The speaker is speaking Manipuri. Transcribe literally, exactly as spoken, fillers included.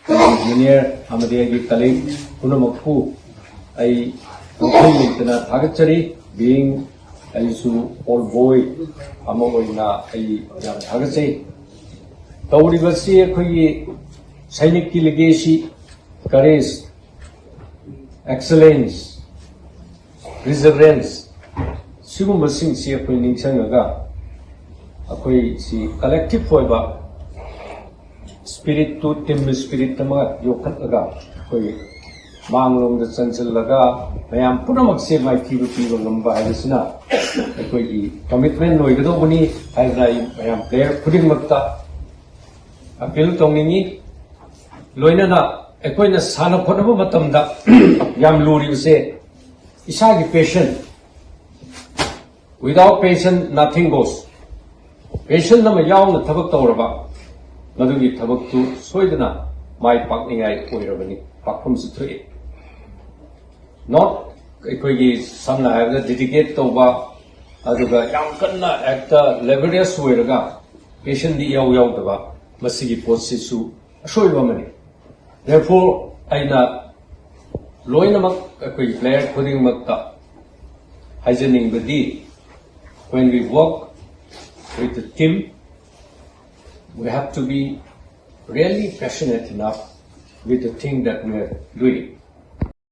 ꯖꯨꯅꯤꯌꯔ ꯑꯃꯗꯤ ꯑꯩꯒꯤ ꯀꯂꯤꯛ ꯄꯨꯝꯅꯃꯛꯄꯨ ꯑꯩ ꯄꯨꯛꯅꯤꯡ ꯂꯩꯇꯅ ꯊꯥꯒꯠꯆꯔꯤ꯫ ꯕꯤꯡ ꯑꯩꯁꯨ ꯑꯣꯜ ꯕꯣꯏ ꯑꯃ ꯑꯣꯏꯅ ꯑꯩ ꯌꯥꯝ ꯊꯥꯒꯠꯆꯩ꯫ ꯇꯧꯔꯤꯕꯁꯤ ꯑꯩꯈꯣꯏꯒꯤ ꯁꯥꯏꯅꯤꯛꯀꯤ ꯂꯤꯒꯦꯁꯤ, ꯀꯔꯦꯖ, ꯑꯦꯛꯁꯂꯦꯟꯁ, ꯄꯔꯁꯤꯚꯔꯦꯟꯁ, ꯁꯤꯒꯨꯝꯕꯁꯤꯡꯁꯤ ꯑꯩꯈꯣꯏ ꯅꯤꯡꯁꯤꯡꯉꯒ ꯑꯩꯈꯣꯏ ꯁꯤ ꯀꯂꯦꯛꯇꯤꯚ ꯑꯣꯏꯕ ꯁ꯭ꯄꯤꯔꯤꯠꯇꯨ, ꯇꯤꯝ ꯁ꯭ꯄꯤꯔꯤꯠ ꯑꯃ ꯌꯣꯛꯈꯠꯂꯒ ꯑꯩꯈꯣꯏ ꯃꯥꯡꯂꯣꯝꯗ ꯆꯪꯁꯤꯜꯂꯒ ꯃꯌꯥꯝ ꯄꯨꯝꯅꯃꯛꯁꯦ ꯃꯥꯏꯊꯤꯕ ꯄꯤꯕ ꯉꯝꯕ ꯍꯥꯏꯕꯁꯤꯅ ꯑꯩꯈꯣꯏꯒꯤ ꯀꯃꯤꯠꯃꯦꯟ ꯑꯣꯏꯒꯗꯧꯕꯅꯤ ꯍꯥꯏꯗꯅ ꯑꯩ ꯃꯌꯥꯝ ꯄ꯭ꯂꯦꯌꯔ ꯈꯨꯗꯤꯡꯃꯛꯇ ꯑꯄꯤꯜ ꯇꯧꯅꯤꯡꯏ꯫ ꯂꯣꯏꯅꯅ ꯑꯩꯈꯣꯏꯅ ꯁꯥꯟꯅ ꯈꯣꯠꯅꯕ ꯃꯇꯝꯗ ꯌꯥꯝ ꯂꯨꯔꯤꯕꯁꯦ ꯏꯁꯥꯒꯤ passion. Without passion, nothing goes. Passion ꯑꯃ ꯌꯥꯎꯅ ꯊꯕꯛ ꯇꯧꯔꯕ ꯃꯗꯨꯒꯤ ꯊꯕꯛꯇꯨ ꯁꯣꯏꯗꯅ ꯃꯥꯏ ꯄꯥꯛꯅꯤꯡꯉꯥꯏ ꯑꯣꯏꯔꯕꯅꯤ, ꯄꯥꯛꯐꯝꯁꯨ ꯊꯣꯛꯏ꯫ ꯅꯣꯠ ꯑꯩꯈꯣꯏꯒꯤ ꯁꯝꯅ ꯍꯥꯏꯔꯕꯗ ꯗꯦꯗꯤꯀꯦꯠ ꯇꯧꯕ, ꯑꯗꯨꯒ ꯌꯥꯝ ꯀꯟꯅ ꯍꯦꯛꯇ ꯂꯦꯕꯣꯔꯤꯌꯁ ꯑꯣꯏꯔꯒ ꯄꯦꯁꯟꯗꯤ ꯏꯌꯥꯎ ꯌꯥꯎꯗꯕ, ꯃꯁꯤꯒꯤ ꯄꯣꯠꯁꯤꯁꯨ ꯑꯁꯣꯏꯕ ꯑꯃꯅꯤ꯫ Therefore, ꯑꯩꯅ ꯂꯣꯏꯅꯃꯛ ꯑꯩꯈꯣꯏꯒꯤ ꯄ꯭ꯂꯦꯌꯔ ꯈꯨꯗꯤꯡꯃꯛꯇ ꯍꯥꯏꯖꯅꯤꯡꯕꯗꯤ, when we work with the team, we have to be really passionate enough with the thing that we are doing.